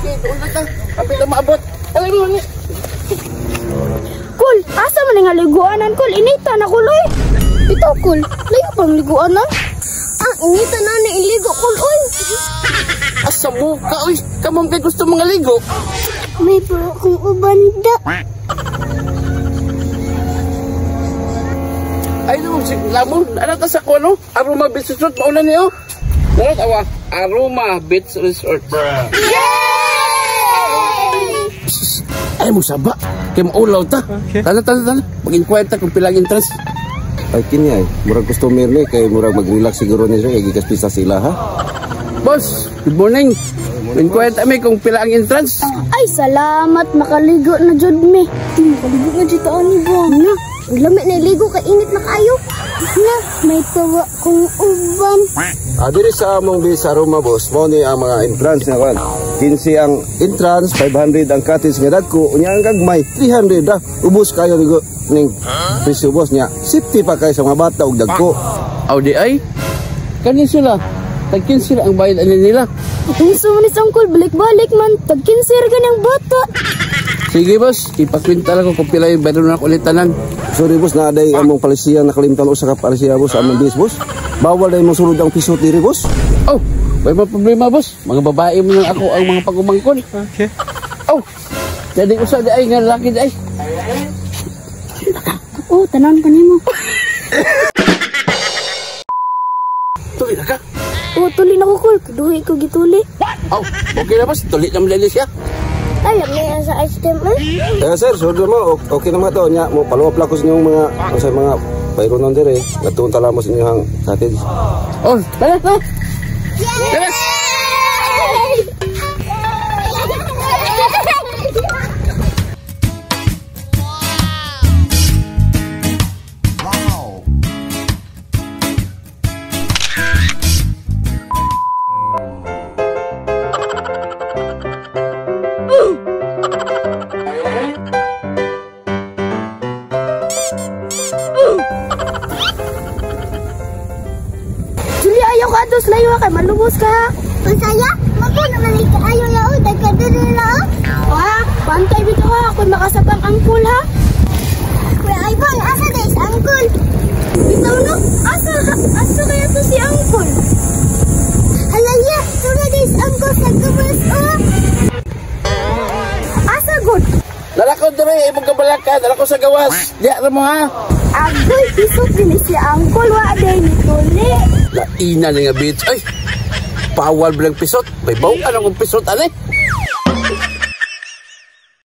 Sige, doon na ta. Kapit na maabot. Alay mo, ni. Kul, asa man nga liguanan, Kul? Inita na kuloy. Ito, Kul. Layo pang liguanan. Ah, inita na ni iligo, Kul, oy. Asa mo ka, oy. Kamong kay gusto mga ligo. May puro kong ubanda. Ay, no, lamon. Ano ta sa kuno? Aroma Beach Resort. Mauna niyo. Narot, awa. Aroma Beach Resort. Yay! Ay, mo saba. Kaya maulaw ta. Okay. Tala, tala, tala. Mag-inquire ta kung pilang interest. Ay, kini ay. Murag customer ni. Kay murag mag-relax siguro niya. Kay gikas pista sila, ha? Boss, good morning. Inquire ta mi kung pila ang entrance. Ay, salamat. Makaligo na jud mi. Di, makaligo na jud ani ba? Na, ang lamig na iligo kay init na kayo. Na, may tawa kong uban. Ah, diri sa among bis Aroma, boss, mao ni ang mga entrance nga kan. 15 ang entrance, 500 ang cottage nga dagko, unya ang gagmay 300 ra. Ubos kayo ligo ning presyo, boss niya. Safety pa kayo sa mga bata og dagko. Aw di ay. Kanin sila. Tag 15 ang bayad ani nila. Unsa man ni Sangkol, balik-balik man. Tag 15 ra ganang bata. Sige, boss, ipakwenta lang ko kung pila yung bayad na ulit tanan. Sorry, boss, na day among palisiya nakalimtan usa ka palisiya, boss, among bis, boss. Bawal day mo sulod ang piso diri, boss. Oh, may mga problema, boss. Mga babae mo lang ako ang mga pagumangkon. Okay. Oh, jadi usa di ay nga lalaki di ay. Oh, tanan pa nimo. Tuli na ka? Oh, tuli na ko, Kul. Duhi ko gituli. Oh, okay na, boss. Tuli na mo siya. Alam niya sa ice cream, eh. Eh, sir, sure mo. Okay naman to. Nya, mo follow up lang ko sa inyong mga, sa mga bayro nun dire. Natuon tala mo sa inyong cottage. Oh, tara, tara. Tara. Julia, ayaw ka atos layo kay malubos ka. Unsaya? Mako naman ka ayo yao dagka diri la. O ha, bantay bitaw ha kung makasabang angkol ha. Kuya Ivan, asa dai si angkol? Bitaw no, asa asa kaya to si angkol? Halaya, tuna dai si angkol sa gawas oh. Asa gud? Lalakod diri imong kabalaka, dala ko sa gawas. Diya ra mo ha. Agoy, isot din si angkol wa day ni tuli. Laina na nga bitch. Ay, bawal bilang pisot. May bawal akong pisot, ane.